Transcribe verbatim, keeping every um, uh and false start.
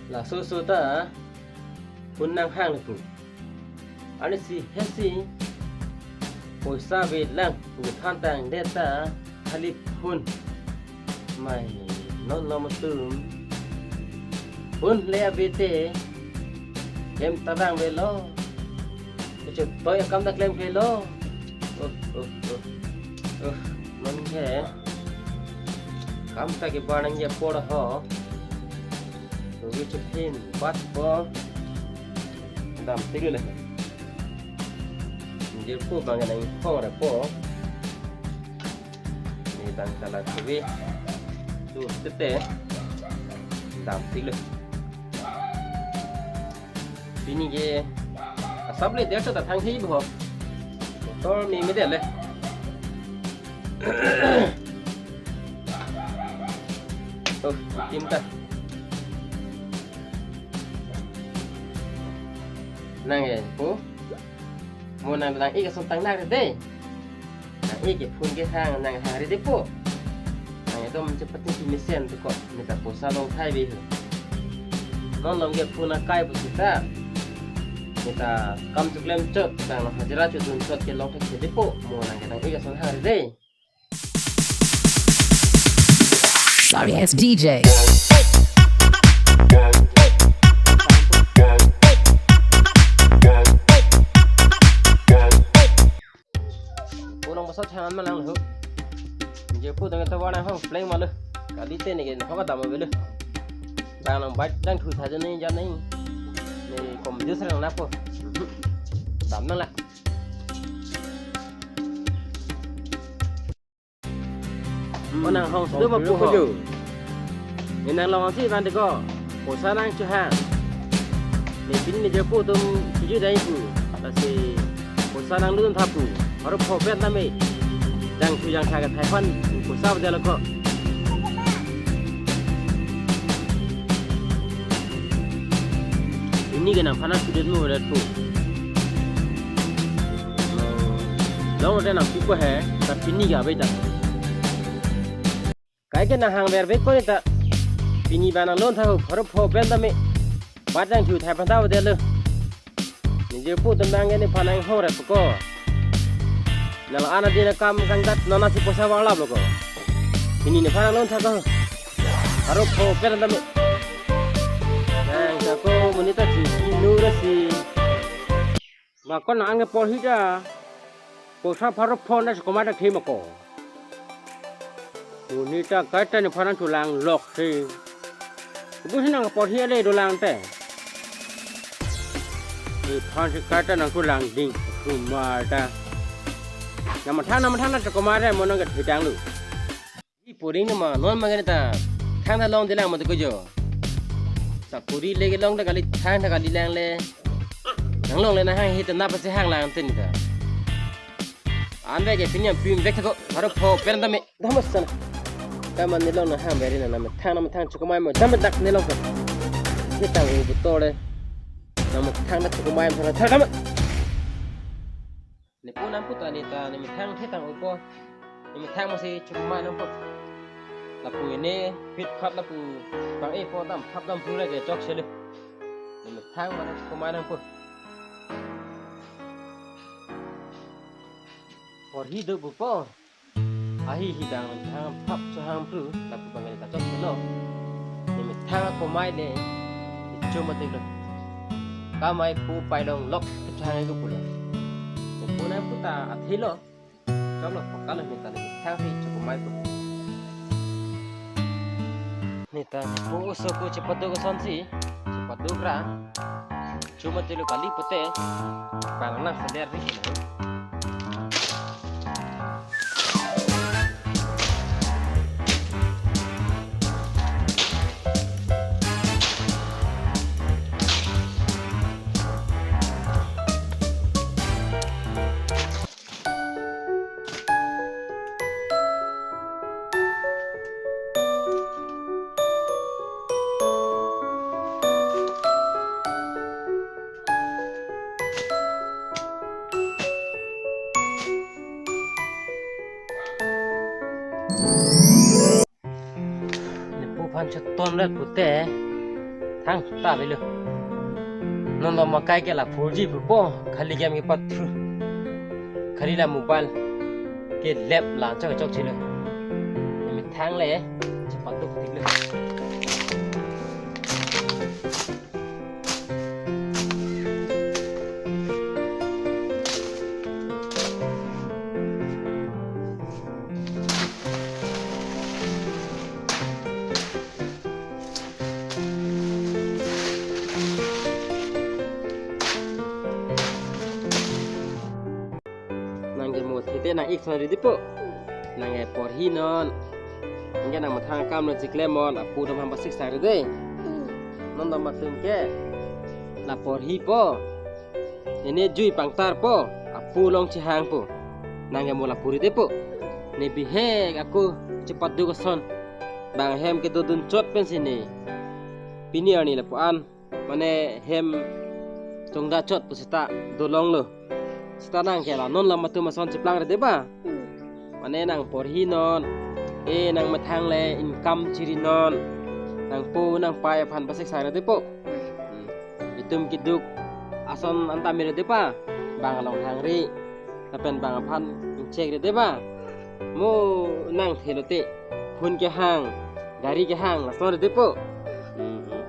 Laso so ta phone nanghang le pu. Ani si hesi poisa avelang pu than tangdet ta khali phone. Mai non nom atum phone le ave te hem tabang avelo. Kechotoi akam ta klemklelo. Oh, oh, oh. Oh, non ke kam ta kebar nangji apor ho. Rugi chephin bat po. Damtik le. Jirpo abang nang hong ra po. Ni abang ta la chevi. Tu tete. Damtik le. Pini ke asap le der ta thang thei bo. Motor me me det le. Oh, tim ta. Nang e, po. Mo nang nang-ik ason tang nang re dei. Nang-ik ke phone kehang nanghang re dei po. Nang itum chepatin si mesen tu ko. Neta poisa long thai ave ho. Non long ke phone akai pusita. Neta kam cheklem chot tang, hajira chodun chot ke long thek dei po. Mo nang ke nang-ik ason hang re dei. Sorry ass D J. Unang bosot hangan malang lo. Jirpo dang ta warna hong pleng malo. Kali te ne ke hong dam avelo. Dang nang bike dang thui thajon ne jan ne. Ne kom jus rang na po. Dam nang la. Unang hong sudu ma pu ho. Inang long si ban de ko. Poisa nang chuhang. Ne pini ne jirpo atum chuju dai pu. Lasi poisa nang lun tha pu. Haru pho pen tame. Jang chu jang tha ke thai phan poisa ba jalo ko. Pini ke nangphan nang sudet mo ret pu. Long te nang pu ko he, ta pini ke ave ta. Kai ke nang hang ver ve ko ta. Pini ba nang lon tha ho, haru pho pen tame. Bat jang chu thai phan ta ave lo. Ne jirpo atum nang ke nephan nang hong re pu ko. Nang ana din akam kangdat nana si poisa vang lap lo ko. Pini nephan nang lon tha ko. Haru pho pen tame. Nang ta ko monit ta si nu ra si. Ba ko nang anke porhi ta. Poisa pharo phone na chekoma ta thema ko. Monit ta kaita nephan nang chulang lok si. Ibu si nang porhi ale dolang te. Nephan si kaita nang chulang ding sumar ta. Nang mathang nang mathang na chekoma re mo nang ke thitang lu. Ipo ring nama non ma gani ta thang ta long dilang mati ko jo. Sakuri legi long ta kali thang ta kali lang le. Nang long le nang hang hita napa si hang lang tin ta. An bek ke pinyam pim bek ta ko pharo pho pen ta me. Dama sana. Kaman ne long nang hang beri na nama thang nama thang chekoma mo dama dak ne long ta. Hita u betul le. Nama thang ta chekoma mo thang dama. Ne po nang pu ta ne ta ne methang the tang upo. Ne methang masi chumai nang pu. Lapu ne phit phat lapu bang e po dam phap dam phu le ke chok se le. Ne methang ma chumai nang pu. Porhi do pu po. Ahi hi dang methang phap chohang pru lapu bang kachok lo. Ne methang komai le icho mati lo. Kamai pu pai long lok chohang ko pulo. Ne po nang pu ta athi lo. Chok lo paka lo ne ta ne methang hi cho komai pu. Ne ta ne po oso ko chepaduk ason si chepaduk ra. Chuma tulu kali pute. Parang nang seder ni. Nepu aphan cheton ret pute. Thangta avelo. Non lo makai ke la four G pupo, khali game kepathu. Khali la mobile ke lap la chok chok chelo. Methang le, chepaduk tiklo. Nang ke mo thete nang ik son ri dipo. Nang ke porhi non. Nang ke nang mathang akam lo chiklemnon, apu dam ham pasik sang ri de. Non dam atum ke la porhipo. Nene jui pangtarpo, apu along chehangpo. Nang ke mo la pu ri dipo. Ne bihek ako chepaduk ason. Bang hem kedodun chot pensi ne pini arni lapu-an, mane hem chongda chot pu seta dolonglo. Seta nang ke la non lam atum ason cheplang ri de ba? Mane nang porhi non. E nang methang le income chiri non. Nangpo nangpai aphan pasik sang ri dipo. Hmm. Itum keduk ason anta miri de pa. Bang along hangri. Lapen bang aphan inchek ri de ba. Mo nang thelo te. Phone kehang, gari kehang, lason ri dipo. Hmm, hmm.